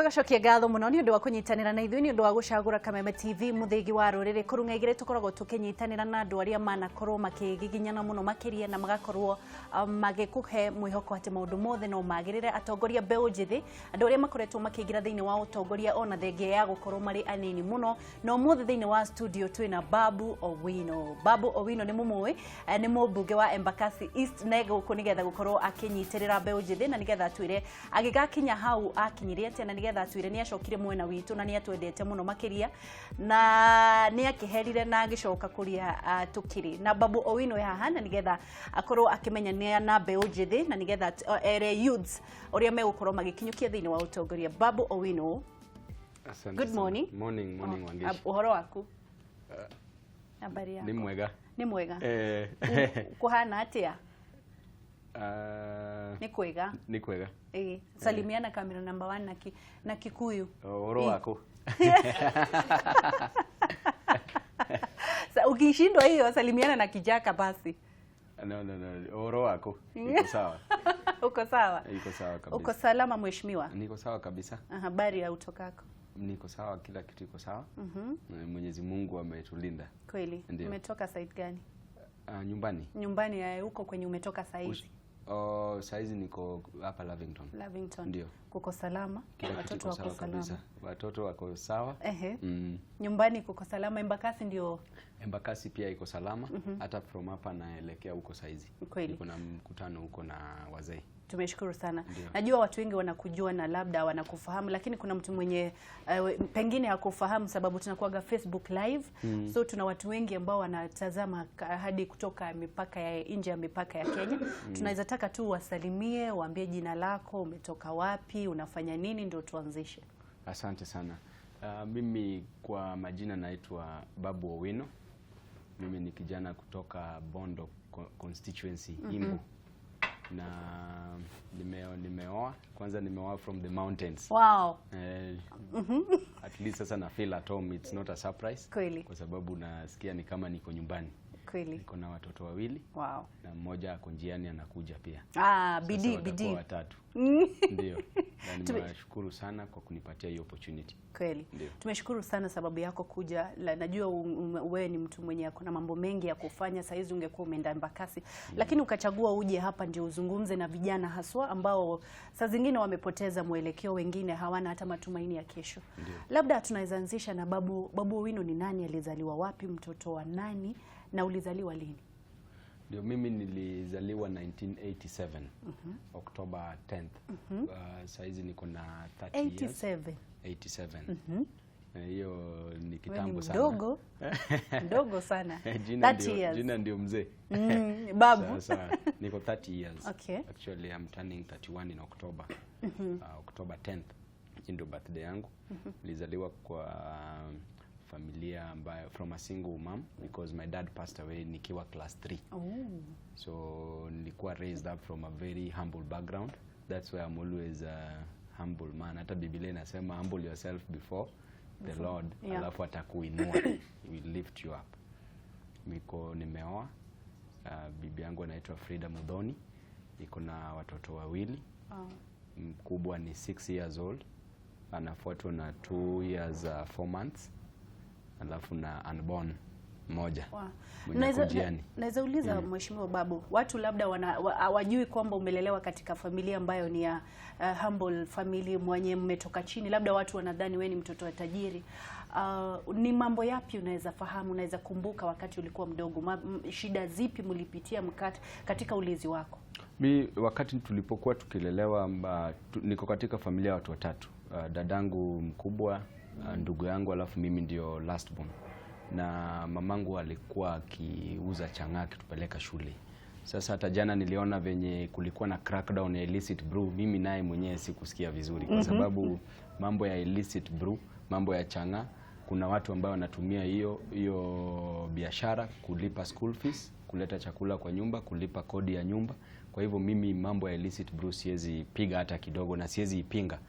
Tugacokia ngatho muno ni undu wa kunyitanira na ithuĩ, ni undu wa gucagura Kameme TV, muthigi wa ruriri. Kurung'a igiri tukoragwo tukinyitanira na andu aria manakorwo makigiginyana muno makiria na magakorwo magikuhe mwihoko ati maundu mothe no magirire. Atongoria mbeũ njithi, andu aria makoretwo makiingira thiini wa utongoria ona thengia ya gukorwo mari anini muno. Na umuthi thiini wa studio twina Babu Owino. Babu Owino ni mumui, ni mũmbunge wa Embakasi East, na gũkũ nigetha gũkorwo akĩnyitĩrĩra mbeũ njĩthĩ na nigetha atwĩre agĩgakinya hau akinyire atĩa, na nigetha atwĩre nĩ acokire mwena witũ na nĩ atwendete mũno makĩria na nĩ akĩherire na agĩcoka kũrĩa tũkĩrĩ na Babu Owino e haha na nigetha akorwo akĩmenya nĩ na mbeũ njĩthĩ na nigetha ere youths ũrĩa megũkorwo magĩkinyũkia thĩinĩ wa ũtongoria. Babu Owino. Asante Good sana. morning. Morning, morning, Wangeshi. Ũhoro waku? Habari yako? Ni mwega. Nĩ mwega. Eh, Kuhana atĩa? Nĩ kwega. Ni kwega. Eh, salimiana kamera number one na Kikuyu. Ũhoro waku? Ukishindwa hiyo, salimiana na Kijaka basi. No, no, no. Ũhoro waku? Iko sawa. Uko sawa? Iko sawa kabisa. Uko salama, mheshimiwa? Niko sawa kabisa. Habari ya utokako? Niko sawa, kila kitu iko sawa. Mwenyezi Mungu ametulinda. Kweli. Ndio. Umetoka side gani? Nyumbani. Nyumbani ya huko kwenye umetoka saizi. Oh, saizi niko hapa Lavington. Lavington. Ndio. Kuko salama? Kila kitu Watoto iko wako sawa salama? kabisa. Watoto wako sawa. Ehe. Mm. Nyumbani kuko salama? Embakasi ndio? Embakasi pia iko salama. Hata from hapa naelekea huko saizi. Kweli. Niko na mkutano huko na wazee. Tumeshukuru sana. Ndio. Najua watu wengi wanakujua na labda wanakufahamu, lakini kuna mtu mwenye pengine hakufahamu sababu tunakuaga Facebook Live. So tuna watu wengi ambao wanatazama hadi kutoka mipaka ya nje ya mipaka ya Kenya. Tunaweza taka tu wasalimie, waambie jina lako, umetoka wapi, unafanya nini, ndio tuanzishe. Asante sana. Mimi kwa majina naitwa Babu Owino. Mimi ni kijana kutoka Bondo constituency, Imbu. Na nimeoa, kwanza nimeoa from the mountains. Wow. Eh, at least sasa na feel at home, it's not a surprise. Kweli. Kwa sababu nasikia ni kama niko nyumbani. Kweli. Niko na watoto wawili na mmoja ako njiani anakuja pia. Ah, Sasa bidii watakuwa bidii. watatu. Ndio. Na nimewashukuru sana kwa kunipatia hiyo opportunity. Kweli. Ndio. Tumeshukuru sana sababu yako kuja. Najua wewe ni mtu mwenye ako na mambo mengi ya kufanya. Saa hizi ungekuwa umeenda Embakasi, lakini ukachagua uje hapa ndio uzungumze na vijana haswa ambao saa zingine wamepoteza mwelekeo, wengine hawana hata matumaini ya kesho. Ndio. Labda tunaweza anzisha na Babu. Babu Owino ni nani? Alizaliwa wapi? Mtoto wa nani? Na ulizaliwa lini? Ndio, mimi nilizaliwa 1987, October 10th. Saizi niko na 30 years. 87. 87. Hiyo ni Wewe ni kitambo sana. mdogo mdogo sana. Jina 30 ndio, years. jina ndio mzee. Babu. Sasa niko 30 years. Okay. Actually, I'm turning 31 in October. October 10th. Hii ndio birthday yangu. Nilizaliwa kwa familia ambayo from a single mom because my dad passed away nikiwa class 3. Oh. So nilikuwa raised up from a very humble background. That's why I'm always a humble man. Hata Biblia inasema, "Humble yourself before the Lord," alafu atakuinua. He will lift you up. Niko nimeoa. Bibi yangu anaitwa Frida Muthoni. Niko na watoto wawili. Oh. Mkubwa ni 6 years old, anafuatwa na 2 years 4 months, alafu na unborn mmoja mwenye Naweza ako njiani. naweza uliza, Mheshimiwa Babu, watu labda hawajui kwamba umelelewa katika familia ambayo ni ya humble family, mwenye mmetoka chini, labda watu wanadhani wewe ni mtoto wa tajiri. Ni mambo yapi unaweza fahamu, unaweza kumbuka wakati ulikuwa mdogo? Shida zipi mlipitia katika ulezi wako? Mi wakati tulipokuwa tukilelewa niko katika familia ya watu watatu, dadangu mkubwa, ndugu yangu, alafu mimi ndio last born. Na mamangu alikuwa akiuza chang'aa akitupeleka shule. Sasa hata jana niliona venye kulikuwa na crackdown ya illicit brew, mimi naye mwenyewe sikusikia vizuri kwa sababu mambo ya illicit brew, mambo ya chang'aa, kuna watu ambao wanatumia hiyo hiyo biashara kulipa school fees, kuleta chakula kwa nyumba, kulipa kodi ya nyumba. Kwa hivyo mimi mambo ya illicit brew siwezi piga hata kidogo na siwezi ipinga.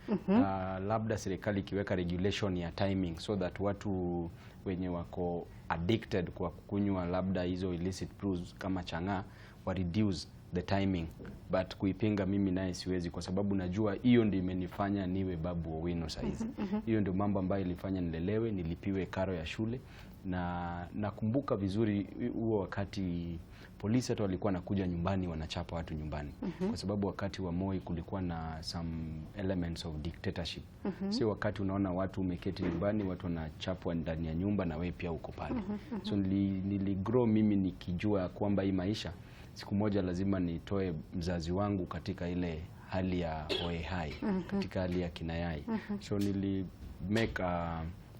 Labda serikali ikiweka regulation ya timing so that watu wenye wako addicted kwa kunywa labda hizo illicit brews kama chang'aa wa reduce the timing, but kuipinga mimi naye siwezi, kwa sababu najua hiyo ndio imenifanya niwe Babu Owino saizi. Hiyo ndio mambo ambayo ilifanya nilelewe, nilipiwe karo ya shule, na nakumbuka vizuri huo wakati polisi hata walikuwa nakuja nyumbani wanachapa watu nyumbani, kwa sababu wakati wa Moi kulikuwa na some elements of dictatorship. Sio wakati unaona watu umeketi nyumbani, watu wanachapwa ndani ya nyumba na wewe pia uko pale. So niligrow mimi nikijua kwamba hii maisha siku moja lazima nitoe mzazi wangu katika ile hali ya hoehai, katika hali ya kinayai. So nili make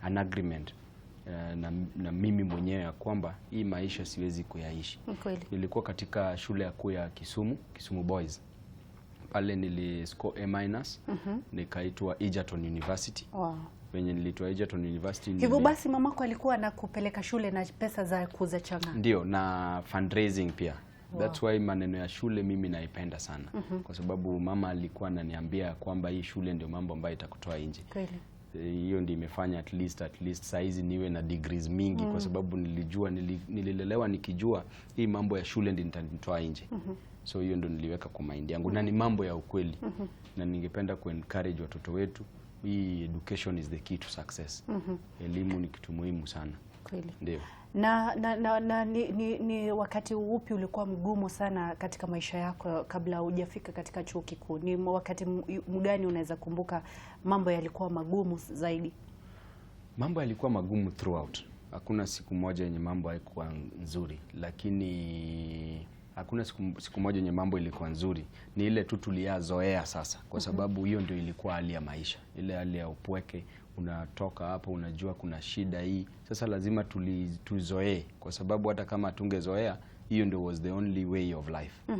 an agreement na mimi mwenyewe ya kwamba hii maisha siwezi kuyaishi. Nilikuwa katika shule ya kuu ya Kisumu, Kisumu Boys. Pale nili score A-, nikaitwa Egerton University. Wow. Wenye nilitoa Egerton University. Hivyo basi mamako alikuwa anakupeleka shule na pesa za kuuza chang'aa? Ndio, na fundraising pia. Wow. That's why maneno ya shule mimi naipenda sana. Kwa sababu mama alikuwa ananiambia kwamba hii shule ndio mambo ambayo itakutoa nje. Kweli. Hiyo ndio imefanya at least saizi niwe na degrees mingi, kwa sababu nilijua, nililelewa nikijua hii mambo ya shule ndio itanitoa nje. So hiyo ndio niliweka kwa mind yangu, na ni mambo ya ukweli. Na ningependa ku encourage watoto wetu, hii education is the key to success. Elimu ni kitu muhimu sana. Kweli. Ndio. Na ni wakati upi ulikuwa mgumu sana katika maisha yako kabla hujafika katika chuo kikuu? Ni wakati mgani unaweza kumbuka mambo yalikuwa magumu zaidi? Mambo yalikuwa magumu throughout. Hakuna siku moja yenye mambo haikuwa nzuri, lakini hakuna siku moja yenye mambo ilikuwa nzuri. Ni ile tu tuliyazoea sasa, kwa sababu hiyo ndio ilikuwa hali ya maisha, ile hali ya upweke. Unatoka hapo unajua kuna shida hii. Sasa lazima tuzoee, kwa sababu hata kama tungezoea, hiyo ndio was the only way of life.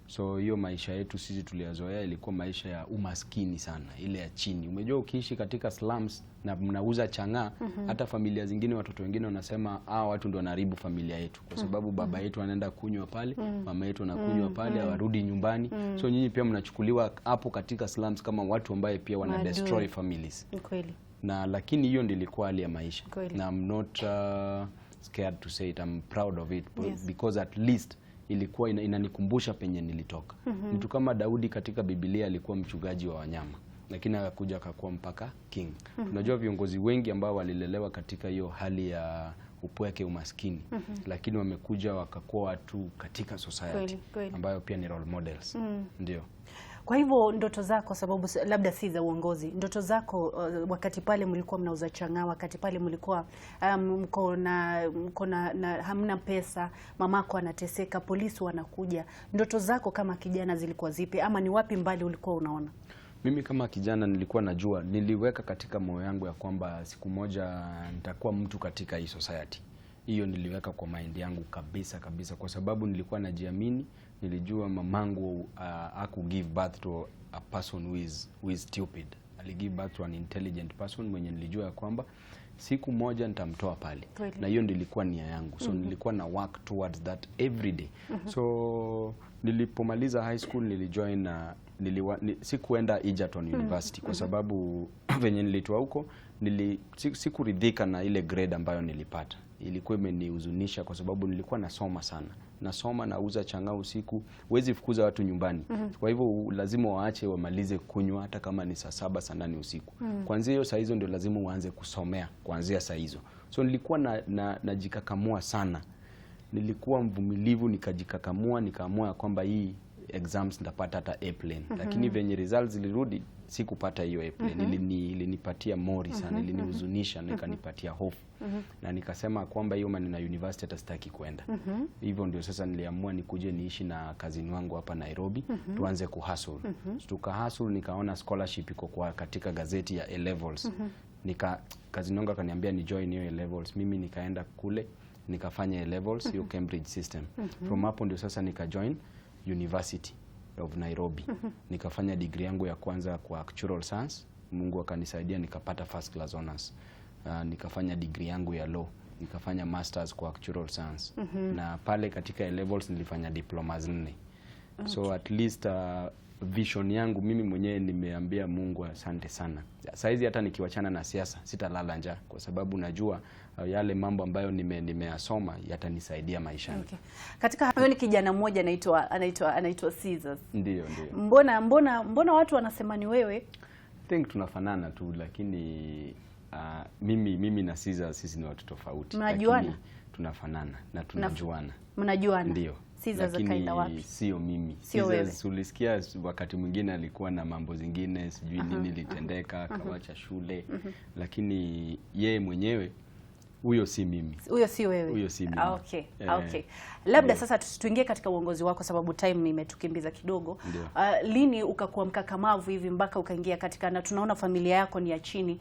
So hiyo maisha yetu sisi tuliyazoea, ilikuwa maisha ya umaskini sana, ile ya chini. Umejua ukiishi katika slums na mnauza chang'aa, hata familia zingine, watoto wengine wanasema watu ndio wanaharibu familia yetu, kwa sababu baba yetu anaenda kunywa pale, mama yetu anakunywa pale, hawarudi nyumbani. So nyinyi pia mnachukuliwa hapo katika slums kama watu ambaye pia wana destroy families. Kweli. Na lakini hiyo ndio ilikuwa hali ya maisha. Kweli. Na I'm not scared to say it, I'm proud of it. Yes. Because at least ilikuwa inanikumbusha penye nilitoka. Mtu kama Daudi katika Biblia alikuwa mchungaji wa wanyama, lakini akakuja akakuwa mpaka king. Tunajua viongozi wengi ambao walilelewa katika hiyo hali ya upweke, umaskini, lakini wamekuja wakakuwa watu katika society. Kweli, kweli. Ambayo pia ni role models. Ndio. Kwa hivyo ndoto zako, sababu labda si za uongozi, ndoto zako wakati pale mlikuwa mnauza chang'aa, wakati pale mlikuwa mko na hamna pesa, mamako anateseka, polisi wanakuja, ndoto zako kama kijana zilikuwa zipi, ama ni wapi mbali ulikuwa unaona? Mimi kama kijana nilikuwa najua, niliweka katika moyo yangu ya kwamba siku moja nitakuwa mtu katika hii society. Hiyo niliweka kwa mind yangu kabisa kabisa, kwa sababu nilikuwa najiamini. Nilijua mamangu haku give birth to a person who is stupid. Ali give birth to an intelligent person mwenye nilijua ya kwamba siku moja nitamtoa pale. Kweli. Na hiyo ndio ilikuwa nia yangu. So nilikuwa na work towards that every day. So nilipomaliza high school nilijoin sikuenda Egerton University kwa sababu venye nilitoa huko sikuridhika na ile grade ambayo nilipata. Ilikuwa imenihuzunisha kwa sababu nilikuwa nasoma sana. Nasoma, nauza chang'aa usiku, huwezi fukuza watu nyumbani. Kwa hivyo lazima waache wamalize kunywa hata kama ni saa 7 saa 8 usiku. Kuanzia hiyo saa hizo ndio lazima uanze kusomea kuanzia saa hizo. So nilikuwa najikakamua sana. Nilikuwa mvumilivu, nikajikakamua, nikaamua kwamba hii exams nitapata hata A plane. Lakini venye results zilirudi sikupata hiyo A plane. Ilinipatia mori sana, ilinihuzunisha, nikanipatia hofu. Na nikasema kwamba hiyo maneno ya university hata sitaki kwenda. Hivyo ndio sasa niliamua nikuje niishi na cousin wangu hapa Nairobi, tuanze kuhustle. Tukahustle, nikaona scholarship iko kwa katika gazeti ya A levels. Cousin wangu akaniambia ni join hiyo A levels. Mimi nikaenda kule nikafanya A levels, hiyo Cambridge system. From hapo ndio sasa nikajoin University of Nairobi. Nikafanya degree yangu ya kwanza kwa actuarial science. Mungu akanisaidia nikapata first class honors. Nikafanya degree yangu ya law, nikafanya masters kwa actuarial science. Na pale katika A levels nilifanya diplomas 4. So at least Vision yangu mimi mwenyewe nimeambia Mungu asante sana. Saizi hata nikiwachana na siasa sitalala njaa, kwa sababu najua yale mambo ambayo nimeyasoma yatanisaidia maishani. Okay. Katika huyo ni kijana mmoja anaitwa Caesars. Ndio, ndio. Mbona watu wanasema ni wewe? I think tunafanana tu, lakini mimi na Caesar sisi ni watu tofauti. Mnajuana? Lakini tunafanana na tunajuana. Mnajuana? Ndio. Caesars akaenda wapi? Sio mimi. Sio wewe. Caesars ulisikia wakati mwingine alikuwa na mambo zingine, sijui nini litendeka, akawacha shule. Lakini yeye mwenyewe huyo si mimi. Huyo si wewe. Huyo si mimi. Okay. Okay. Labda sasa tuingie katika uongozi wako, sababu time imetukimbiza kidogo. Lini ukakuwa mkakamavu hivi mpaka ukaingia katika, na tunaona familia yako ni ya chini,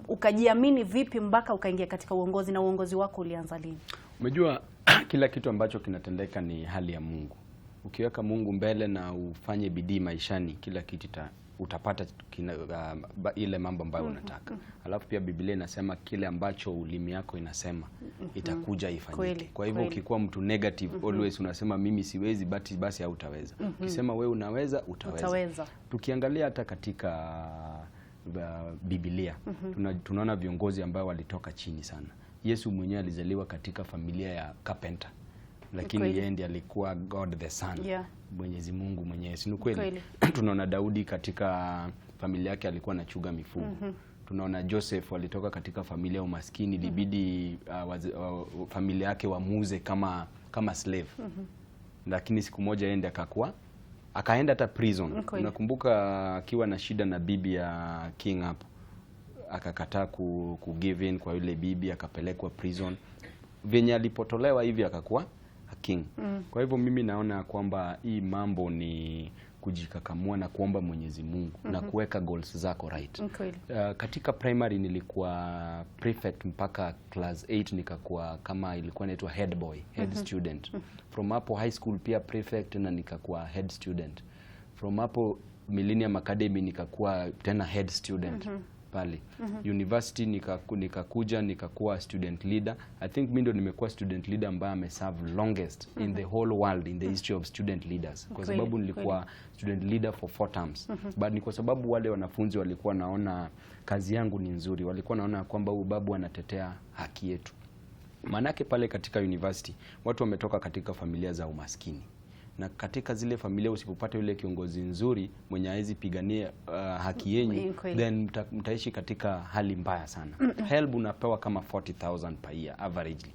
ukajiamini vipi mpaka ukaingia katika uongozi, na uongozi wako ulianza lini? Umejua kila kitu ambacho kinatendeka ni hali ya Mungu. Ukiweka Mungu mbele na ufanye bidii maishani, kila kitu utapata ile mambo ambayo unataka. Alafu pia Biblia inasema kile ambacho ulimi yako inasema itakuja ifanyike. Kwa hivyo ukikuwa mtu negative always unasema mimi siwezi, basi hautaweza. Ukisema wewe unaweza, utaweza. Tukiangalia hata katika Biblia tunaona viongozi ambao walitoka chini sana. Yesu mwenyewe alizaliwa katika familia ya carpenter, lakini yeye ndiye alikuwa God the Son. Mwenyezi Mungu mwenyewe, si ni kweli? Tunaona Daudi katika familia yake alikuwa anachuga mifugo. Tunaona Joseph alitoka katika familia ya umaskini, ilibidi familia yake wamuuze kama slave. Lakini siku moja yeye ndiye akaenda hata prison. Unakumbuka akiwa na shida na bibi ya king hapo, akakataa ku give in kwa yule bibi, akapelekwa prison. Venye alipotolewa hivi akakuwa king. Kwa hivyo mimi naona kwamba hii mambo ni kujikakamua na kuomba Mwenyezi Mungu na kuweka goals zako right. Katika primary nilikuwa prefect mpaka class 8, nikakuwa kama ilikuwa inaitwa head boy, head student. From hapo high school pia prefect na nikakuwa head student. From hapo Millennium Academy nikakuwa tena head student. Pale university nikakuja nikakuwa student leader. I think mimi ndo nimekuwa student leader ambaye ameserve longest in the whole world in the history of student leaders, kwa sababu nilikuwa student leader for 4 terms. But ni kwa sababu wale wanafunzi walikuwa naona kazi yangu ni nzuri, walikuwa naona kwamba huyu babu anatetea haki yetu. Maanake pale katika university watu wametoka katika familia za umaskini, na katika zile familia usipopata yule kiongozi nzuri mwenye hawezi pigania haki yenyu, then mtaishi katika hali mbaya sana. HELB unapewa kama 40,000 per year averagely.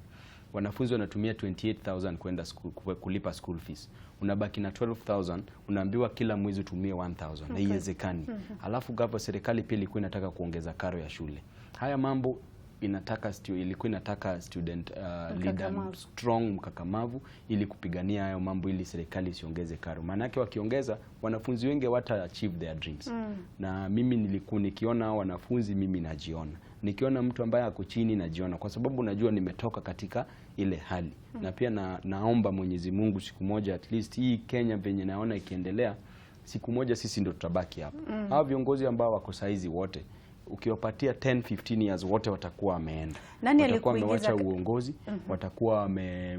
Wanafunzi wanatumia 28,000 kwenda school, kulipa school fees. Unabaki na 12,000, unaambiwa kila mwezi utumie 1,000. Haiwezekani. Alafu gava serikali pia ilikuwa inataka kuongeza karo ya shule. Haya mambo ilikuwa inataka student leader strong, mkakamavu, ili kupigania hayo mambo ili serikali isiongeze karo. Maana yake wakiongeza wanafunzi wengi hawata achieve their dreams. Na mimi nilikuwa nikiona wanafunzi, mimi najiona. Nikiona mtu ambaye ako chini najiona, kwa sababu najua nimetoka katika ile hali. Na pia naomba Mwenyezi Mungu siku moja at least hii Kenya venye naona ikiendelea, siku moja sisi ndio tutabaki hapa. Hao viongozi ambao wako saizi wote ukiwapatia 10 15 years wote watakuwa wameenda. Nani watakuwa alikuingiza wamewacha uongozi, watakuwa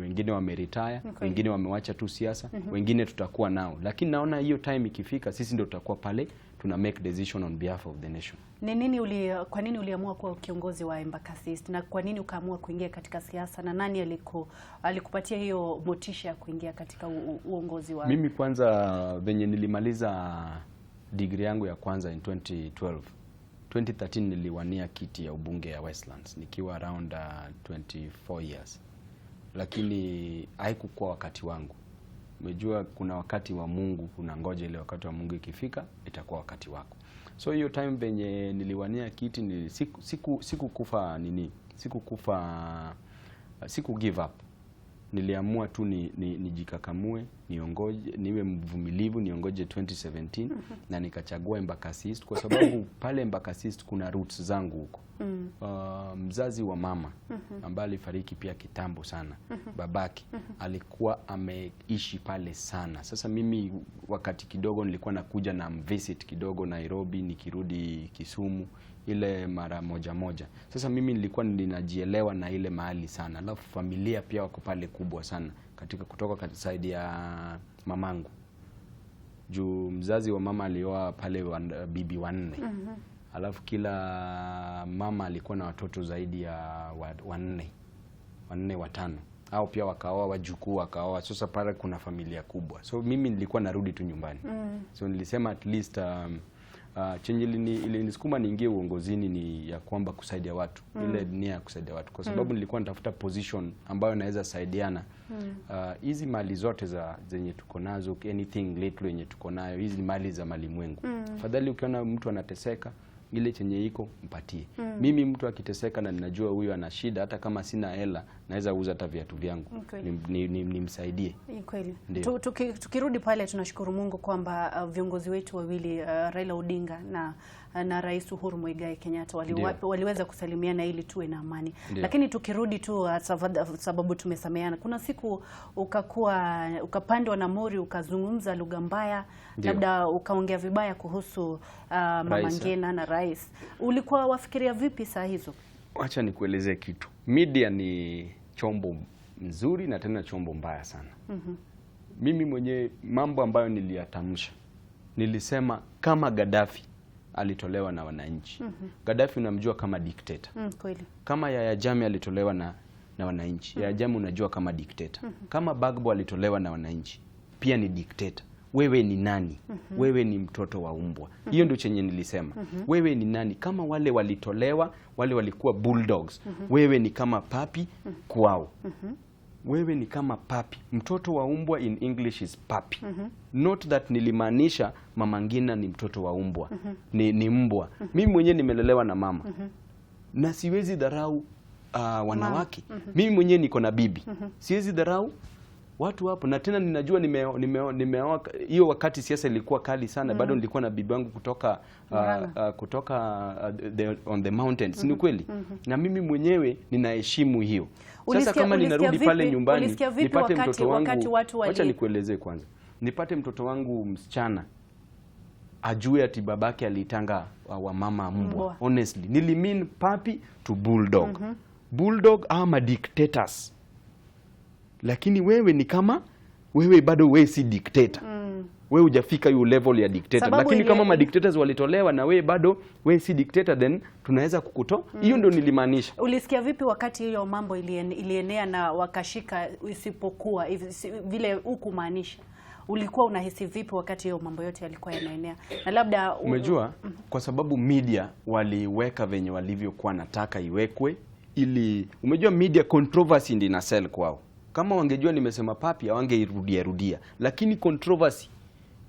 wengine wameretire, wengine wamewacha tu siasa, wengine tutakuwa nao. Lakini naona hiyo time ikifika sisi ndio tutakuwa pale tuna make decision on behalf of the nation. Ni nini kwa nini uliamua kuwa kiongozi wa Embakasi East, na kwa nini ukaamua kuingia katika siasa, na nani alikupatia hiyo motisha ya kuingia katika uongozi wa? Mimi kwanza venye nilimaliza degree yangu ya kwanza in 2012, 2013 niliwania kiti ya ubunge ya Westlands nikiwa around 24 years. Lakini haikukuwa wakati wangu. Umejua kuna wakati wa Mungu, unangoja ile wakati wa Mungu ikifika itakuwa wakati wako. So hiyo time venye niliwania kiti ni sikukufa nini? Sikukufa, siku give up. Niliamua tu nijikakamue, niongoje, niwe mvumilivu, niongoje 2017 na nikachagua Embakasi East kwa sababu pale Embakasi East kuna roots zangu huko. Mzazi wa mama ambaye alifariki pia kitambo sana, babake alikuwa ameishi pale sana. Sasa mimi wakati kidogo nilikuwa nakuja na visit kidogo Nairobi, nikirudi Kisumu ile mara moja moja. Sasa mimi nilikuwa ninajielewa na ile mahali sana. Alafu familia pia wako pale kubwa sana katika kutoka side ya mamangu. Juu mzazi wa mama alioa pale bibi wanne. Alafu kila mama alikuwa na watoto zaidi ya wanne watano, au pia wakaoa wajukuu wakaoa. Sasa pale kuna familia kubwa, so mimi nilikuwa narudi tu nyumbani. So nilisema at least chenye ilinisukuma niingie uongozini ni ya kwamba kusaidia watu, ile nia ya kusaidia watu, kwa sababu nilikuwa natafuta position ambayo naweza saidiana. Hizi mali zote za zenye tuko nazo, anything little yenye tuko nayo, hizi ni mali za malimwengu. Afadhali ukiona mtu anateseka, ile chenye iko mpatie. Mimi mtu akiteseka na ninajua huyu ana shida, hata kama sina hela naweza uza hata viatu vyangu nimsaidie. Ni kweli. Ndio. Tukirudi pale, tunashukuru Mungu kwamba viongozi wetu wawili, Raila Odinga na Rais Uhuru Muigai Kenyatta, waliweza kusalimiana ili tuwe na amani. Lakini tukirudi tu, sababu tumesameana, kuna siku ukapandwa na mori, ukazungumza lugha mbaya, labda ukaongea vibaya kuhusu Mama Ngina na rais. Ulikuwa wafikiria vipi saa hizo? Acha nikuelezee kitu. Media ni chombo nzuri na tena chombo mbaya sana. Mimi mwenyewe mambo ambayo niliyatamsha, nilisema kama Gaddafi alitolewa na wananchi. Gaddafi unamjua kama dictator. Kweli. Kama Yahya Jammeh alitolewa na wananchi. Yahya Jammeh unajua kama dictator. Kama Bagbo alitolewa na wananchi, pia ni dictator. Wewe ni nani? Wewe ni mtoto wa umbwa. Hiyo ndio chenye nilisema. Wewe ni nani? Kama wale walitolewa, wale walikuwa bulldogs. Wewe ni kama papi kwao. Wewe ni kama papi. Mtoto wa umbwa in English is puppy. Not that nilimaanisha Mama Ngina ni mtoto wa umbwa. Ni mbwa. Mimi mwenyewe nimelelewa na mama. Na siwezi dharau wanawake. Mimi mwenyewe niko na bibi. Siwezi dharau watu hapo. Na tena ninajua nimeoa hiyo wakati siasa ilikuwa kali sana, bado nilikuwa na bibi wangu kutoka on the mountains. Ni kweli? Na mimi mwenyewe ninaheshimu hiyo. Sasa kama ninarudi pale nyumbani nipate mtoto wangu, acha nikuelezee kwanza. Nipate mtoto wangu msichana ajue ati babake alitanga wa mama mbwa. Honestly, nilimean puppy to bulldog. Bulldog ama dictators. Lakini wewe ni kama wewe bado wewe si dictator. Wewe hujafika hiyo level ya dictator. Lakini kama ma dictators walitolewa na wewe bado wewe si dictator, then tunaweza kukutoa. Hiyo ndio nilimaanisha. Ulisikia vipi wakati hiyo mambo ilienea na wakashika isipokuwa vile hukumaanisha? Ulikuwa unahisi vipi wakati hiyo mambo yote yalikuwa yanaenea? Na labda umejua kwa sababu media waliweka venye walivyokuwa nataka iwekwe, ili umejua media controversy ndio ina sell kwao. Kama wangejua nimesema papi hawangeirudia rudia, lakini controversy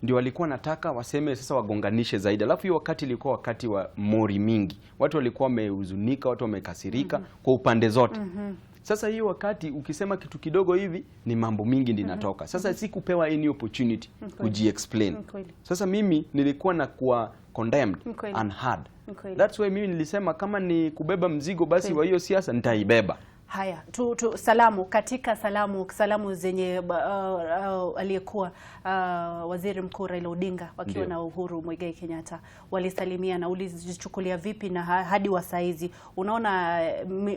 ndio walikuwa nataka waseme, sasa wagonganishe zaidi. Alafu hiyo wakati ilikuwa wakati wa mori mingi, watu walikuwa wamehuzunika, watu wamekasirika kwa upande zote. Sasa hiyo wakati ukisema kitu kidogo hivi ni mambo mingi ndio inatoka. Sasa sikupewa any opportunity kujiexplain. Sasa mimi nilikuwa na kuwa condemned and hard. That's why mimi nilisema kama ni kubeba mzigo basi wa hiyo siasa nitaibeba. Haya, salamu katika salamu zenye aliyekuwa Waziri Mkuu Raila Odinga wakiwa na Uhuru Muigai Kenyatta walisalimiana, ulizichukulia vipi na hadi wa saizi unaona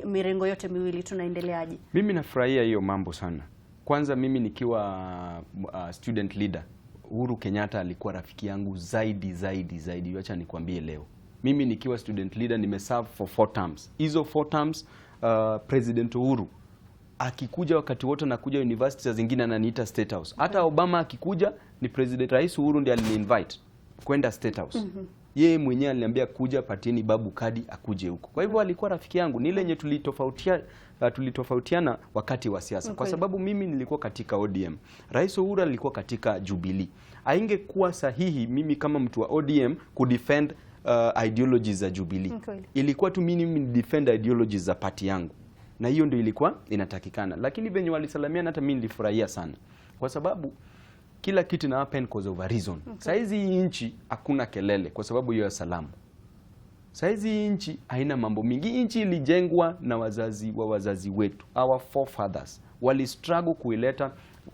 mirengo yote miwili tunaendeleaje? Mimi nafurahia hiyo mambo sana. Kwanza mimi nikiwa student leader, Uhuru Kenyatta alikuwa rafiki yangu zaidi zaidi zaidi. Acha nikwambie leo. Mimi nikiwa student leader nimeserve for 4 terms. Hizo 4 terms President Uhuru akikuja wakati wote anakuja university zingine ananiita State House. Hata Obama akikuja ni President Rais Uhuru ndiye aliniinvite kwenda State House. Yeye mwenyewe aliniambia kuja, patieni babu kadi akuje huko. Kwa hivyo alikuwa rafiki yangu. Ni ile yenye tulitofautiana wakati wa siasa. Kwa sababu mimi nilikuwa katika ODM, Rais Uhuru alikuwa katika Jubilee. Haingekuwa sahihi mimi kama mtu wa ODM kudefend ideologies za Jubilee. Ilikuwa tu mimi defend ideologies za party yangu. Na hiyo ndio ilikuwa inatakikana. Lakini venye walisalamiana hata mimi nilifurahia sana. Kwa sababu kila kitu ina happen cause of a reason. Saizi hii nchi hakuna kelele kwa sababu hiyo ya salamu. Saizi hii nchi haina mambo mingi. Nchi ilijengwa na wazazi wa wazazi wetu. Our forefathers wali struggle kuileta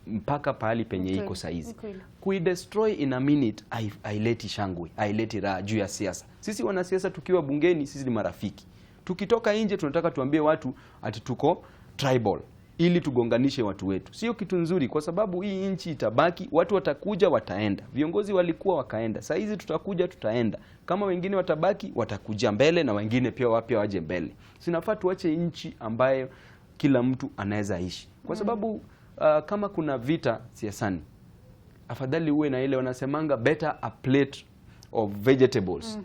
mpaka pahali penye iko saizi. Kuidestroy in a minute haileti shangwe, haileti raha juu ya siasa. Sisi wanasiasa tukiwa bungeni sisi ni marafiki. Tukitoka nje tunataka tuambie watu ati tuko tribal. ili tugonganishe watu wetu. Sio kitu nzuri, kwa sababu hii nchi itabaki, watu watakuja, wataenda. Viongozi walikuwa wakaenda, saa hizi tutakuja, tutaenda. Kama wengine watabaki, watakuja mbele, na wengine pia wapya waje mbele. Sinafaa tuache nchi ambayo kila mtu anaweza ishi, kwa sababu kama kuna vita siasani, afadhali uwe na ile wanasemanga better a plate of vegetables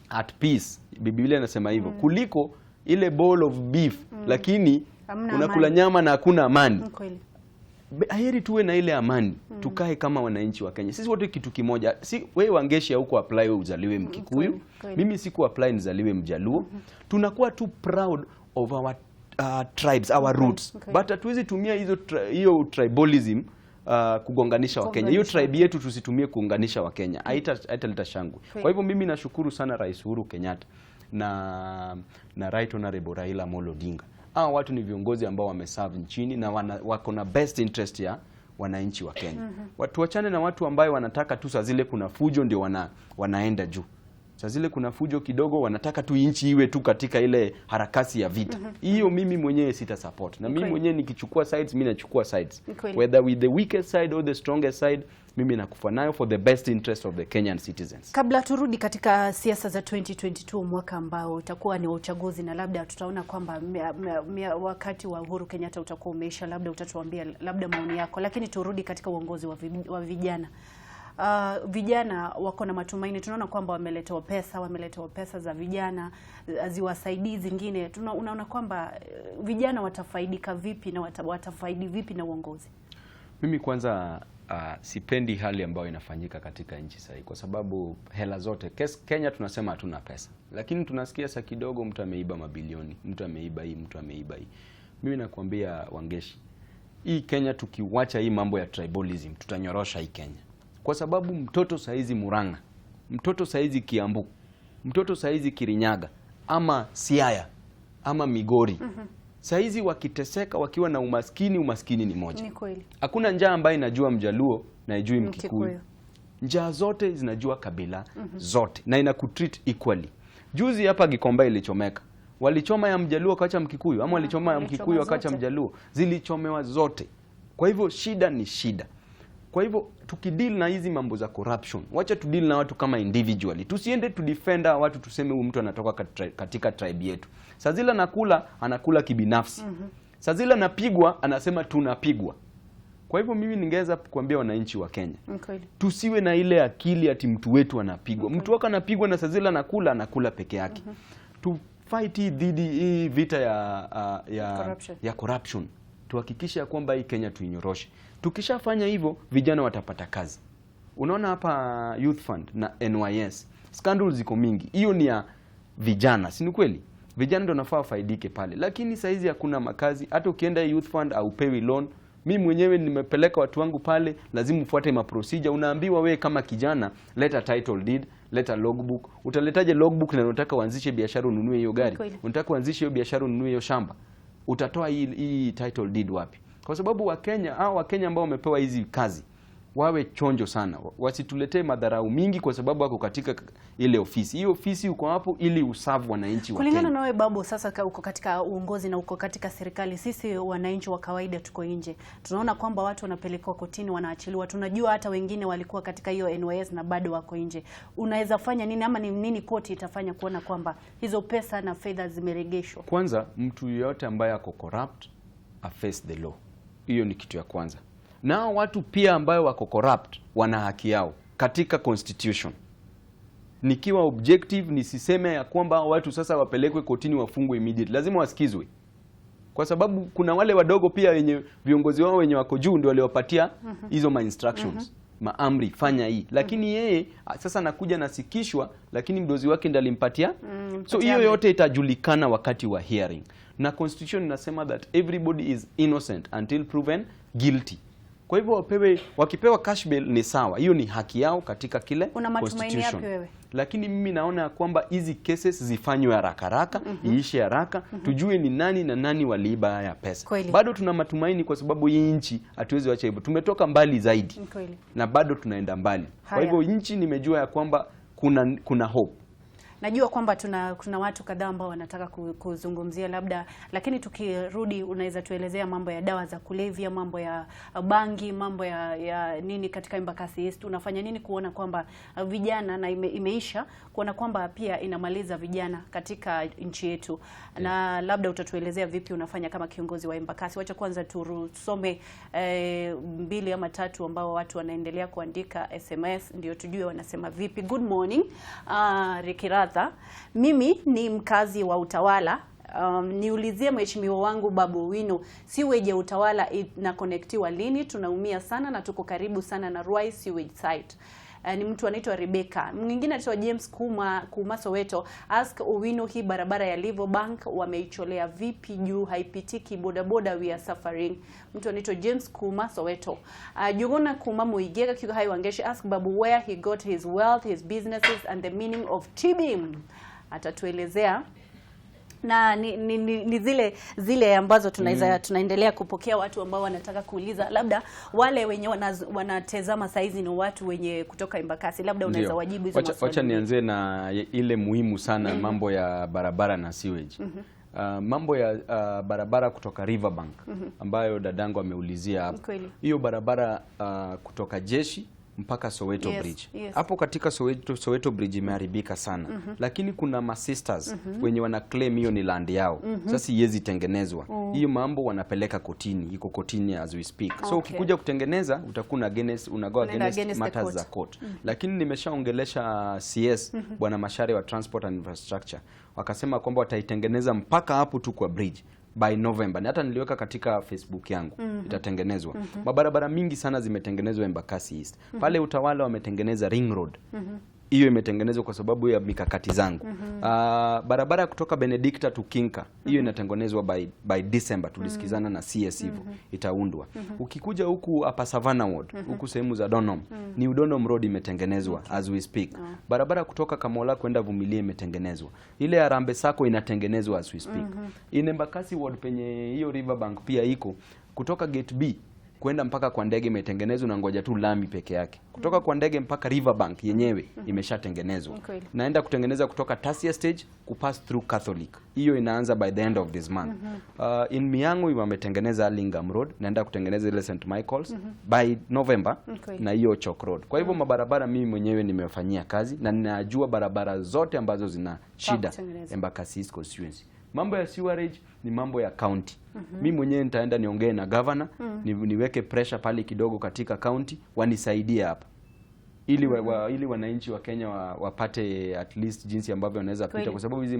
at peace, Biblia inasema hivyo, kuliko ile bowl of beef lakini Hamna unakula amani. Nyama na hakuna amani. Ni kweli. Heri tuwe na ile amani, tukae kama wananchi wa Kenya, sisi wote kitu kimoja. Si wewe Wangeshi huko apply wewe uzaliwe Mkikuyu, Kweli, kweli. mimi siku apply nizaliwe Mjaluo. Tunakuwa tu proud of our tribes, our roots, but hatuwezi tumia hiyo tribalism kugonganisha Wakenya. Hiyo Kugonganisha. tribe yetu tusitumie kuunganisha Wakenya, haitaleta shangwe. Kwa hivyo mimi nashukuru sana Rais Uhuru Kenyatta na Right Honorable Raila Amolo Odinga. Hawa watu ni viongozi ambao wameserve nchini na wako na best interest ya wananchi wa Kenya. Watu wachane na watu ambayo wanataka tu saa zile kuna fujo ndio wanaenda juu. Saa zile kuna fujo kidogo wanataka tu nchi iwe tu katika ile harakati ya vita. Hiyo mimi mwenyewe sita support. Na mimi mwenyewe nikichukua sides, mimi nachukua sides. Ni kweli. Whether with the weakest side or the strongest side, mimi nakufa nayo for the best interest of the Kenyan citizens. Kabla turudi katika siasa za 2022, mwaka ambao utakuwa ni wa uchaguzi, na labda tutaona kwamba wakati wa Uhuru Kenyatta utakuwa umeisha, labda utatuambia labda maoni yako, lakini turudi katika uongozi wa vijana. Vijana wako na matumaini, tunaona kwamba wameletewa pesa za vijana ziwasaidii zingine. Unaona kwamba vijana watafaidika vipi na watafaidi vipi na uongozi? Mimi kwanza sipendi hali ambayo inafanyika katika nchi sahii, kwa sababu hela zote Kenya tunasema hatuna pesa, lakini tunasikia saa kidogo mtu ameiba mabilioni, mtu ameiba hii, mtu ameiba hii. Mimi nakwambia Wangeshi, hii Kenya tukiwacha hii mambo ya tribalism, tutanyorosha hii Kenya, kwa sababu mtoto saizi Murang'a, mtoto saizi Kiambu, mtoto saizi Kirinyaga ama Siaya ama Migori, saizi wakiteseka wakiwa na umaskini, umaskini ni moja. Ni kweli. Hakuna njaa ambayo inajua Mjaluo na ijui Mkikuyu. Mkikuyu. Njaa zote zinajua kabila zote na inakutreat equally. Juzi hapa Gikomba ilichomeka, walichoma ya Mjaluo wakacha Mkikuyu, ama walichoma ya Walichoma Mkikuyu wakacha zote. Mjaluo? Zilichomewa zote. Kwa hivyo shida ni shida. Kwa hivyo tukideal na hizi mambo za corruption, wacha tudeal na watu kama individually, tusiende tu defend hawa watu tuseme huyu mtu anatoka katika tribe yetu. Saa zile anakula, anakula kibinafsi. Saa zile anapigwa, anasema tunapigwa. Kwa hivyo mimi ningeweza kuambia wananchi wa Kenya, Ni kweli. tusiwe na ile akili ati mtu wetu anapigwa. Mtu wako anapigwa na saa zile anakula, anakula peke yake. Tu fight hii dhidi hii vita ya Corruption. ya corruption. Tuhakikishe ya kwamba hii Kenya tuinyoroshe. Tukishafanya hivyo, vijana watapata kazi. Unaona hapa Youth Fund na NYS, scandals ziko mingi. Hiyo ni ya vijana, si ni kweli? Vijana ndio nafaa wafaidike pale, lakini saizi hakuna makazi. Hata ukienda Youth Fund aupewi loan. Mi mwenyewe nimepeleka watu wangu pale, lazima ufuate ma procedure. Unaambiwa we kama kijana, leta title deed, leta logbook. Utaletaje logbook na unataka uanzishe biashara ununue hiyo gari, unataka uanzishe hiyo biashara ununue hiyo shamba? Utatoa hii title deed wapi? Kwa sababu Wakenya hao Wakenya ambao wamepewa hizi kazi wawe chonjo sana, wasituletee madharau mingi, kwa sababu wako katika ile ofisi. Hiyo ofisi uko hapo ili userve wananchi wa Kulingana Kenya. na wewe Babu, sasa uko katika uongozi na uko katika serikali, sisi wananchi wa kawaida tuko nje, tunaona kwamba watu wanapelekwa kotini, wanaachiliwa. Tunajua hata wengine walikuwa katika hiyo NYS na bado wako nje. Unaweza fanya nini ama ni nini koti itafanya kuona kwamba hizo pesa na fedha zimeregeshwa? Kwanza, mtu yeyote ambaye ako corrupt a face the law. Hiyo ni kitu ya kwanza. Nao watu pia ambayo wako corrupt wana haki yao katika constitution. Nikiwa objective, nisiseme ya kwamba hao watu sasa wapelekwe kotini wafungwe immediately. Lazima wasikizwe, kwa sababu kuna wale wadogo pia wenye viongozi wao wenye wako juu ndio waliopatia hizo ma instructions, maamri, fanya hii, lakini yeye sasa anakuja nasikishwa, lakini mdozi wake ndiye alimpatia. So hiyo amri. Yote itajulikana wakati wa hearing, na constitution inasema that everybody is innocent until proven guilty. Kwa hivyo wapewe, wakipewa cash bail ni sawa, hiyo ni haki yao katika kile Una matumaini constitution. yapi wewe? Lakini mimi naona ya kwamba hizi cases zifanywe haraka haraka, iishe haraka, tujue ni nani na nani waliiba haya pesa. Bado tuna matumaini kwa sababu hii nchi hatuwezi wacha hivyo. Tumetoka mbali zaidi Ni kweli. na bado tunaenda mbali. Kwa Haya. hivyo nchi nimejua ya kwamba kuna hope. Najua kwamba tuna watu kadhaa ambao wanataka kuzungumzia labda, lakini tukirudi unaweza tuelezea mambo ya dawa za kulevya, mambo ya bangi, mambo ya nini katika Embakasi East. Unafanya nini kuona kwamba vijana na imeisha kuona kwamba pia inamaliza vijana katika nchi yetu, na labda utatuelezea vipi unafanya kama kiongozi wa Embakasi. Wacha kwanza tusome 2 ama 3 ambao watu wanaendelea kuandika SMS ndio tujue wanasema vipi. Good morning Rikiratha, mimi ni mkazi wa Utawala. Niulizie mheshimiwa wangu Babu Owino, sewage ya Utawala inakonektiwa lini? Tunaumia sana na tuko karibu sana na Ruai sewage site. Ni mtu anaitwa Rebecca. Mwingine anaitwa James Kuma Soweto, ask Owino hii barabara ya Livo Bank wameicholea vipi juu haipitiki, bodaboda we are suffering. Mtu anaitwa James Kuma Soweto. Jugona Kuma Muigega Kigo Hai Wangeshi, ask Babu where he got his wealth, his businesses and the meaning of TBM. Atatuelezea. Na ni zile ambazo tunaendelea kupokea watu ambao wanataka kuuliza, labda wale wenye wanatazama saizi ni watu wenye kutoka Embakasi, labda unaweza wajibu hizo maswali. Wacha nianze na ile muhimu sana, mambo ya barabara na sewage. Mambo ya barabara kutoka Riverbank ambayo dadangu ameulizia hapo. Hiyo barabara kutoka Jeshi mpaka Soweto Bridge. Hapo katika Soweto Bridge imeharibika sana. Lakini kuna masisters wenye wana claim hiyo ni land yao. Sasa iwezi tengenezwa. Hiyo mambo wanapeleka kotini, iko kotini as we speak. So ukikuja kutengeneza utakuwa against, unago against matters za court. Lakini nimeshaongelesha CS Bwana Mashare wa Transport and Infrastructure. Wakasema kwamba wataitengeneza mpaka hapo tu kwa bridge by November. Na hata niliweka katika Facebook yangu itatengenezwa. Mabarabara mingi sana zimetengenezwa Embakasi East. Pale Utawala wametengeneza ring road. Hiyo imetengenezwa kwa sababu ya mikakati zangu. Barabara kutoka Benedicta to Kinka hiyo inatengenezwa by December, tulisikizana na CS hivyo itaundwa. Ukikuja huku hapa Savannah Ward, huku sehemu za Donom, ni Donom Road imetengenezwa as we speak. Barabara kutoka Kamola kwenda Vumilia imetengenezwa. Ile Harambee Sacco inatengenezwa as we speak. In Embakasi Ward penye hiyo Riverbank pia iko, kutoka Gate B kwenda mpaka kwa ndege imetengenezwa na ngoja tu lami peke yake. Kutoka kwa ndege mpaka Riverbank yenyewe imeshatengenezwa. Naenda kutengeneza kutoka Tasia Stage kupass through Catholic. Hiyo inaanza by the end of this month. In Miango wametengeneza Lingam Road, naenda kutengeneza ile St Michael's by November na hiyo Chok Road. Kwa hivyo mabarabara mimi mwenyewe nimefanyia kazi na ninajua barabara zote ambazo zina shida Embakasi East constituency. Mambo ya sewerage ni mambo ya county. Mimi mwenyewe nitaenda niongee na governor, niweke pressure pale kidogo katika county wanisaidie hapo. Ili ili wananchi wa Kenya wapate at least jinsi ambavyo wanaweza pita, kwa sababu hizi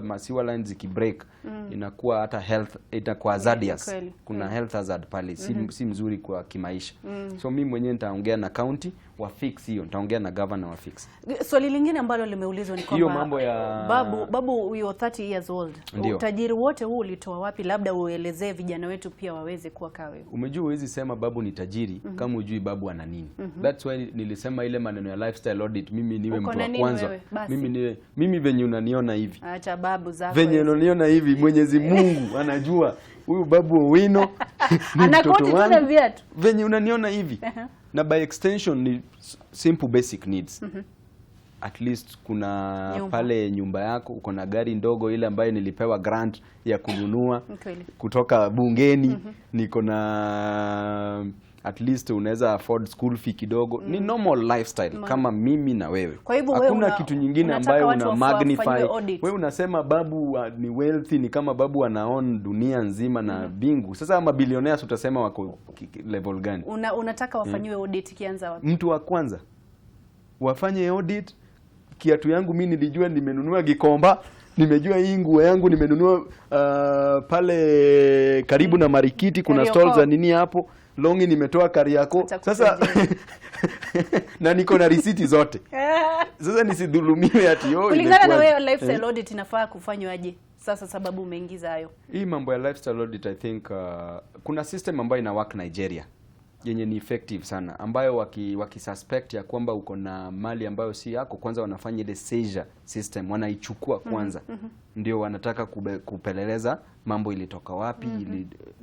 masiwa lines zikibreak inakuwa hata health itakuwa hazardous. Kuna health hazard pale, si mzuri kwa kimaisha. So mimi mwenyewe nitaongea na county wa fix hiyo, nitaongea na governor wa fix. Swali lingine ambalo limeulizwa ni kwamba mambo ya Babu you are 30 years old. Utajiri wote huu ulitoa wapi? Labda uelezee vijana wetu pia waweze kuwa kawe. Umejua huwezi sema babu ni tajiri kama hujui babu ana nini. That's why nilisema ile maneno ya lifestyle audit, mimi niwe mtu wa kwanza. Mimi venye unaniona hivi. Acha babu zako. Venye unaniona hivi, Mwenyezi Mungu anajua huyu Babu Owino ni mtoto wangu. Venye unaniona hivi. Na by extension ni simple basic needs. At least kuna nyumba. Pale nyumba yako uko na gari ndogo ile ambayo nilipewa grant ya kununua kutoka bungeni. Niko na at least unaweza afford school fee kidogo. Ni normal lifestyle kama mimi na wewe. Hakuna kitu nyingine ambayo una magnify. Wewe unasema babu ni wealthy, ni kama babu anaon dunia nzima na bingu. Sasa mabilionaires utasema wako level gani? Unataka wafanyiwe audit kianza wapi? Mtu wa kwanza wafanye audit. Kiatu yangu mimi nilijua nimenunua Gikomba, nimejua hii nguo yangu nimenunua pale karibu na Marikiti kuna stalls za nini hapo. Longi nimetoa Kariako. Sasa na niko na risiti zote. Sasa nisidhulumiwe ati yo. Kulingana na wewe lifestyle audit inafaa kufanywa aje? Sasa sababu umeingiza hayo. Hii mambo ya lifestyle audit I think kuna system ambayo ina work Nigeria. yenye ni effective sana, ambayo wakisuspect ya kwamba uko na mali ambayo si yako, kwanza wanafanya ile seizure system, wanaichukua kwanza. Ndio wanataka kupeleleza mambo ilitoka wapi.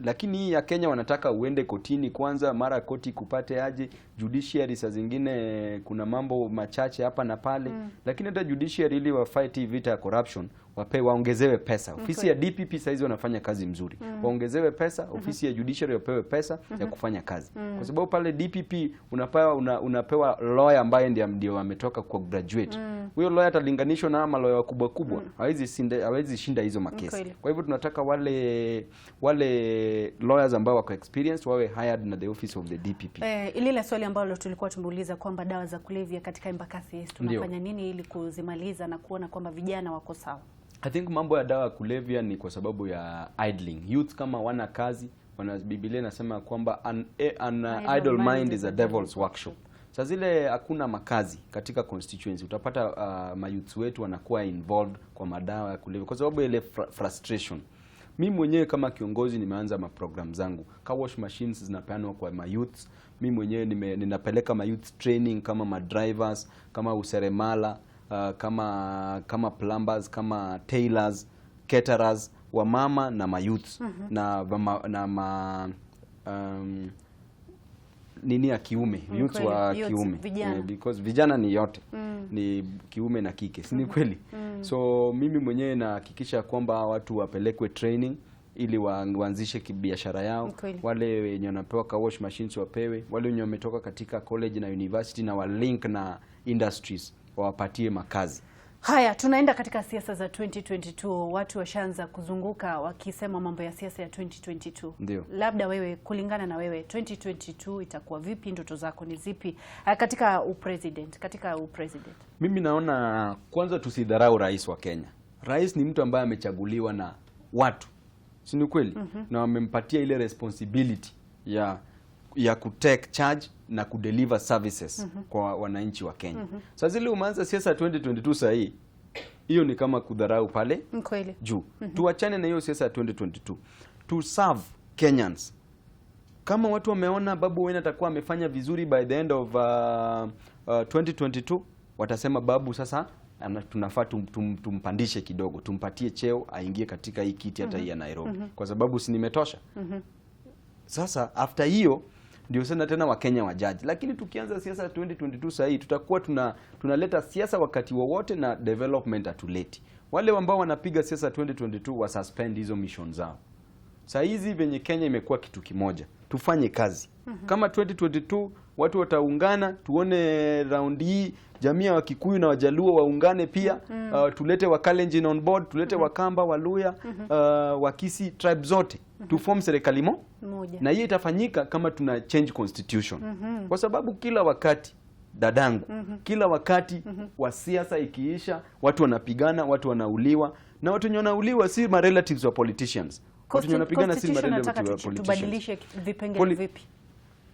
Lakini hii ya Kenya wanataka uende kotini kwanza, mara koti kupate aje. Judiciary saa zingine kuna mambo machache hapa na pale. Lakini hata judiciary ili wafight hii vita ya corruption, waongezewe pesa. Ofisi ya DPP saizi wanafanya kazi mzuri, waongezewe pesa. Ofisi ya judiciary wapewe pesa ya kufanya kazi, kwa sababu pale DPP unapewa lawyer ambaye ndio ametoka kwa graduate. Huyo lawyer atalinganishwa na ama lawyer wakubwa kubwa, hawezi shinda hizo makesi. Kwa hivyo tunataka wale lawyers ambao wako experienced wawe hired na the office of the DPP. Lile swali ambalo tulikuwa tumeuliza kwamba dawa za kulevya katika Embakasi East tunafanya nini ili kuzimaliza na kuona kwamba vijana wako sawa? I think mambo ya dawa ya kulevya ni kwa sababu ya idling. Youth kama wana kazi, wana Biblia inasema kwamba an idle mind is a devil's workshop. Sasa zile hakuna makazi katika constituency, utapata mayouth wetu wanakuwa involved kwa madawa ya kulevya kwa sababu ile frustration. Mimi mwenyewe kama kiongozi nimeanza maprogram zangu. Car wash machines zinapeanwa kwa mayouths. Mimi mwenyewe ninapeleka mayouth training kama madrivers, kama useremala, kama plumbers, kama tailors, caterers, wamama na mayouths na ma nini ya kiume, youth wa Youths, kiume. Vijana. Because vijana ni yote, ni kiume na kike, si ni kweli? So mimi mwenyewe nahakikisha kwamba watu wapelekwe training ili waanzishe kibiashara yao. Wale wenye wanapewa car wash machines wapewe, wale wenye wametoka katika college na university na walink na industries wawapatie makazi. Haya, tunaenda katika siasa za 2022. Watu washaanza kuzunguka wakisema mambo ya siasa ya 2022. Ndio. Labda wewe, kulingana na wewe, 2022 itakuwa vipi? Ndoto zako ni zipi katika upresident? Katika upresident. Mimi naona kwanza tusidharau rais wa Kenya. Rais ni mtu ambaye amechaguliwa na watu, si ni kweli? Na wamempatia ile responsibility ya kutake charge na kudeliver services kwa wananchi wa Kenya. Sasa zile umeanza siasa 2022 saa hii, hiyo ni kama kudharau pale juu. Tuachane na hiyo siasa ya 2022. To serve Kenyans. Kama watu wameona Babu Owino atakuwa amefanya vizuri by the end of 2022, watasema Babu sasa tunafaa tumpandishe kidogo, tumpatie cheo aingie katika hii kiti hata hii ya Nairobi, kwa sababu si nimetosha. Sasa after hiyo ndio sasa tena Wakenya wajaji. Lakini tukianza siasa 2022 sasa hii tutakuwa tunaleta siasa wakati wowote na development hatuleti. Wale ambao wanapiga siasa 2022 wa suspend hizo mission zao. Saa hizi venye Kenya imekuwa kitu kimoja, tufanye kazi. Kama 2022 watu wataungana, tuone round hii jamii ya Wakikuyu na Wajaluo waungane pia. Tulete Wakalenjin on board, tulete Wakamba, Waluya, Wakisi, tribe zote tuform serikali moja. Na hiyo itafanyika kama tuna change constitution, kwa sababu kila wakati, dadangu, kila wakati wa siasa ikiisha, watu wanapigana, watu wanauliwa, na watu wenye wanauliwa si ma relatives wa politicians. Watu wenye wanapigana si ma Constitution nataka relatives wa politicians. tubadilishe vipengele vipi?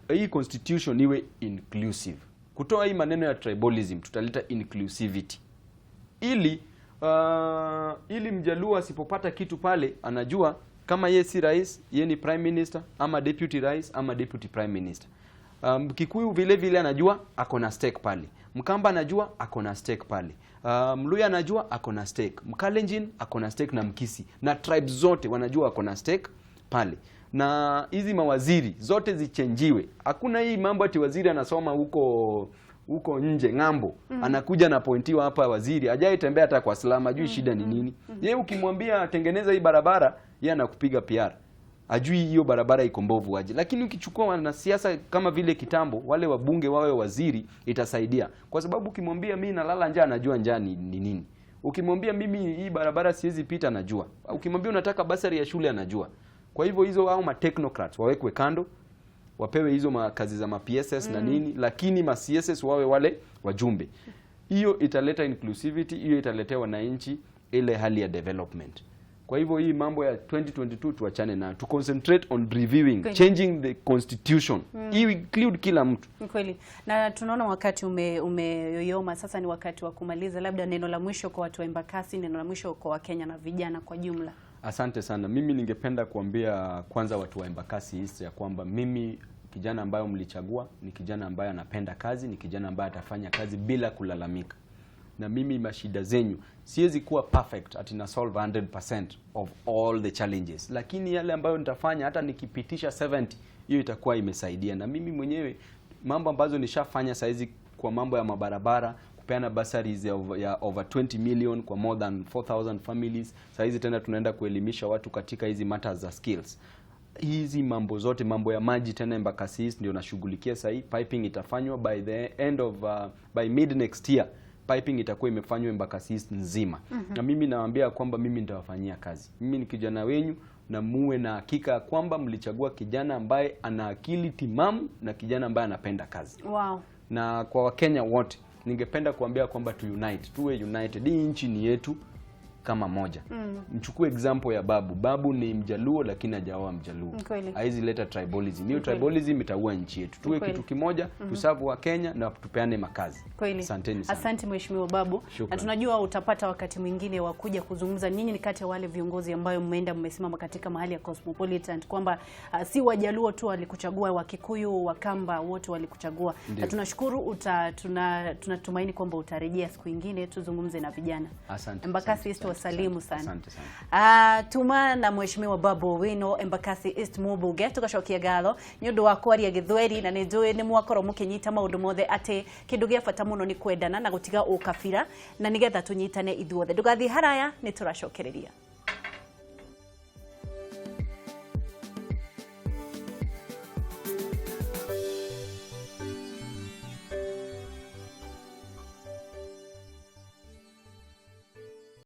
Hii constitution iwe inclusive, kutoa hii maneno ya tribalism, tutaleta inclusivity ili Mjaluo asipopata kitu pale anajua kama ye si rais, ye ni prime minister ama deputy rais ama deputy prime minister. Kikuyu vile vile anajua ako na stake pale. Mkamba anajua ako na stake pale. Mluya anajua ako na stake. Mkalenjin ako na stake na Mkisi na tribes zote wanajua ako na stake pale. Na hizi mawaziri zote zichenjiwe. Hakuna hii mambo ati waziri anasoma huko huko nje ng'ambo, anakuja anapointiwa hapa waziri, hajai tembea hata kwa slum, ajui shida ni nini. Yeye ukimwambia tengeneza hii barabara, yeye anakupiga PR, ajui hiyo barabara iko mbovu aje. Lakini ukichukua wanasiasa kama vile kitambo, wale wabunge wawe waziri, itasaidia, kwa sababu ukimwambia mimi nalala njaa, anajua njaa ni nini. Ukimwambia mimi hii barabara siwezi pita, anajua. Ukimwambia unataka basari ya shule, anajua. Kwa hivyo hizo au ma technocrats wawekwe kando, wapewe hizo kazi za ma PSS na nini, lakini ma CSS wawe wale wajumbe. Hiyo italeta inclusivity, hiyo italetea wananchi ile hali ya development. Kwa hivyo hii mambo ya 2022 tuachane nayo, to concentrate on reviewing, changing the constitution. Hii include kila mtu. Ni kweli, na tunaona wakati umeyoyoma. Sasa ni wakati wa kumaliza, labda neno la mwisho kwa watu wa Embakasi, neno la mwisho kwa Wakenya na vijana kwa jumla. Asante sana. Mimi ningependa kuambia kwanza watu wa Embakasi East ya kwamba mimi kijana Kijana ambayo mlichagua ni kijana ambaye anapenda kazi, ni kijana ambaye atafanya kazi bila kulalamika. Na mimi mashida zenyu siwezi kuwa perfect ati na solve 100% of all the challenges, lakini yale ambayo nitafanya hata nikipitisha 70, hiyo itakuwa imesaidia. Na mimi mwenyewe mambo ambazo nishafanya saizi kwa mambo ya mabarabara, kupeana bursaries ya over 20 million kwa more than 4000 families. Saizi tena tunaenda kuelimisha watu katika hizi matters za skills, hizi mambo zote, mambo ya maji tena Embakasi East ndio nashughulikia sahii. Piping itafanywa by the end of by mid next year, piping itakuwa imefanywa Embakasi East nzima. Na mimi nawaambia kwamba mimi nitawafanyia kazi. Mimi ni kijana wenyu, na muwe na hakika ya kwamba mlichagua kijana ambaye ana akili timamu na kijana ambaye anapenda kazi. Na kwa Wakenya wote ningependa kuambia kwamba tu unite, tuwe united. Hii nchi ni yetu kama moja. Mchukue example ya Babu. Babu ni Mjaluo lakini hajaoa Mjaluo. Haizi leta tribalism. Hiyo tribalism itaua nchi yetu. Tuwe kitu kimoja, tuserve Wakenya na tupeane makazi. Asanteni sana. Asante, Mheshimiwa Babu. Shukran. Na tunajua utapata wakati mwingine wa kuja kuzungumza. Nyinyi ni kati ya wale viongozi ambayo mmeenda mmesimama katika mahali ya Cosmopolitan kwamba si Wajaluo tu walikuchagua, Wakikuyu, Wakamba wote walikuchagua. Na tunashukuru tunatumaini kwamba utarejea siku ingine tuzungumze na vijana. Asante. Embakasi Asante, East asante, wasalimu asante, sana. Asante sana. Tuma na Mheshimiwa Babu Owino, Embakasi East Mubuge, tugacokia ngatho nĩ ũndũ wa kwaria gĩthweri, na nĩ njũĩ nĩ mwakorwo mũkĩnyita maũndũ mothe atĩ kĩndũ gĩa bata mũno nĩ kwendana na gũtiga ũkabira na nĩgetha tũnyitane ithuothe. Ndũgathiĩ haraya, nĩ tũracokereria.